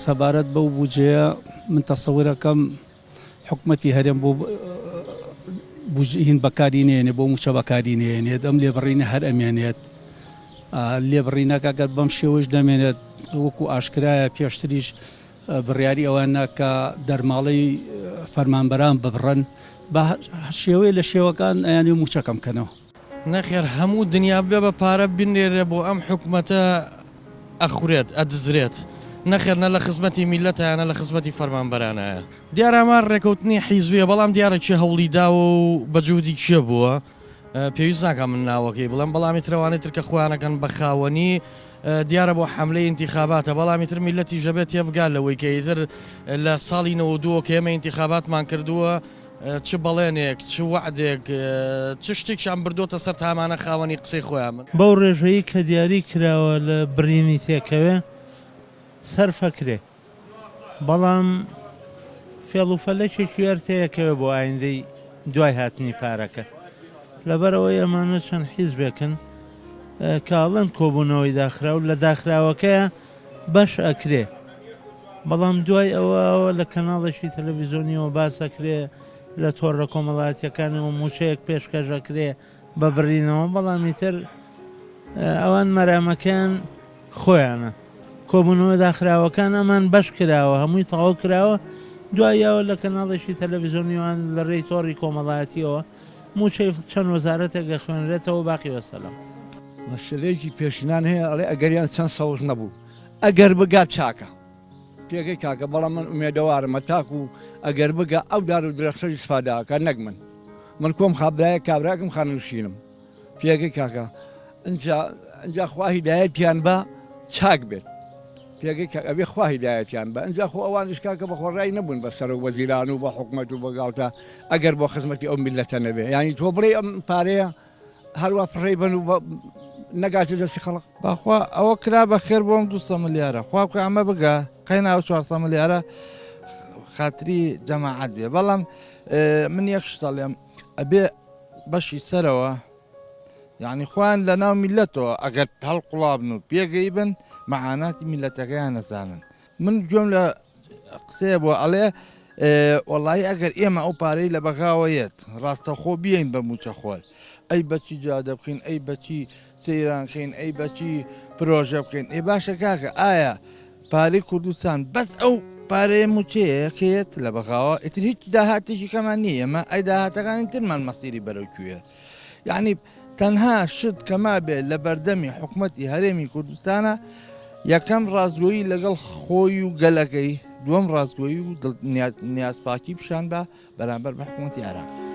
سەبارەت بەو بودجەیە من تەسەورەکەم حکومەتی هەرێم بۆ هین بەکاری نێنێ بۆ موچە بەکاری نێنێت ئەم لێبڕینە هەر ئەمێنێت لێبڕینەکە گەر بەم شێوەش دەمێنێت وەکو ئاشکرایە پێشتریش بڕیاری ئەوان کە دەرماڵەی فەرمانبەران ببڕن بە شێوەیە لە شێوەکان ئەیانێ موچەکەم کەنەوە. نەخێر هەموو دنیا ببێ بە پارە بنێرێ بۆ ئەم حکومەتە ئەخورێت ئەدزرێت نەخێر نە لە خزمەتی میلەتایە نە لە خزمەتی فەرمانبەرانایە. دیارە ئەمە ڕێکەوتنی حیزبیە بەڵام دیارە کێ هەوڵی داوە و بە جوهدی کێ بووە پێویست ناکا من ناوەکەی بڵێم بەڵام ئیتر ئەوانەی تر کە خۆیانەکەن بە خاوەنی دیارە بۆ حەملەی ئینتیخاباتە بەڵام ئیتر میلەتیش ئەبێت تێبگا لەوەی کە ئیتر لە ساڵی 92 کە ئێمە ئینتیخاباتمان کردووە چ بەڵێنێک، چ وەعدێک، چ شتێکیان بردۆتە سەر تا ئەمانە خاوەنی قسەی خۆیان بن. بەو ڕێژەی کە دیاری کراوە لە بڕینی تێکەوێ سەرف ئەکرێ بەڵام فێڵ و فەلەکێکی هەر تێیەکەوێ بۆ ئایندەی دوای هاتنی پارەکە لەبەرئەوەی ئەمانە چەند حیزبێکن کە ئەڵێن کۆبوونەوەی داخراو لە داخراوەکەیا بەش ئەکرێ بەڵام دوای ئەوە ئەوە لە کەناڵێکی تەلەڤیزۆنیەوە باس ئەکرێ لە تۆڕە کۆمەڵایەتیەکانەوە موچەیەک پێشکەش ئەکرێ بە بڕینەوە بەڵام ئیتر ئەوان مەرامەکەیان خۆیانە کۆبوونەوە داخراوەکان ئەمان بەش کراوە هەمووی تەواو کراوە دوایەوە لە کەناڵێکی تەلەڤیزۆنیوان لە ڕێی تۆڕی کۆمەڵایەتیەوە موچەی چەند وەزارەتێک ئەخوێنرێتەوە باقی وەسەلام. مەسەلەیەکی پێشینان هەیە ئەڵێ ئەگەریان چەند سەوز نەبوو ئەگەر بگات چاکە پێگەی کاکە بەڵام من ئومێدەوارم هەتاکو ئەگەر بگا ئەو دار و درەختەش ئیسفادە ئەکا نەک من من کۆم خابرایە کابراکم خانەنشینم پێگەی کاکە ئینجا ئینجا خوا هیدایەتیان بە چاک بێت پێگەی کاک ئەبێ خوا هیدایەتیان بە ئینجا خۆ ئەوانیش کاکە بە خۆڕایی نەبوون بە سەرۆک وەزیران و بە حکومەت و بە گاڵتە ئەگەر بۆ خزمەتی ئەو میللەتە نەبێ یانی تۆ بڵێ ئەم پارەیە هەروا فڕێی بەن و نەگاتە دەستی خەڵک. بەخوا ئەوە کرا بە خێر بۆم 200 ملیارە خوا بکە ئەمە بگا قەینا ئەو 400 ملیارە خاتری جەماعەت بێ بەڵام من یەک شت ئەڵێم ئەبێ بەشی سەرەوە یعنی خۆیان لە ناو میلەتەوە ئەگەر هەڵقوڵابن و پێگەی بن مەعاناتی میلەتەکەیان نەزانن من گوێم لە قسەیە بۆ ئەڵێ وەڵی ئەگەر ئێمە ئەو پارەی لە بەغاوە یەت ڕاستەخۆ بیین بە موچەخۆر ئەی بەچی جادە بکەین ئەی بەچی سەیران خین ئەی بەچی پرۆژە بکەین ئێ باشە کاکە ئایا پارەی کوردستان بەس ئەو پارەیە موچەیە کێت لە بەغاوە ئیتر هیچ داهاتێکی کەمان نییە ئێمە ئەی داهاتەکانی ترمان مەسیری بەرەو کوێ یعنی تەنها شت کە مابێ لە بەردەمی حکومەتی هەرێمی کوردستانە یەکەم ڕاستگۆیی لەگەڵ خۆی و گەلەکەی دووەم ڕاستگۆیی و نیازپاکی پیشان بە بەرامبەر بە حکومەتی عێراق.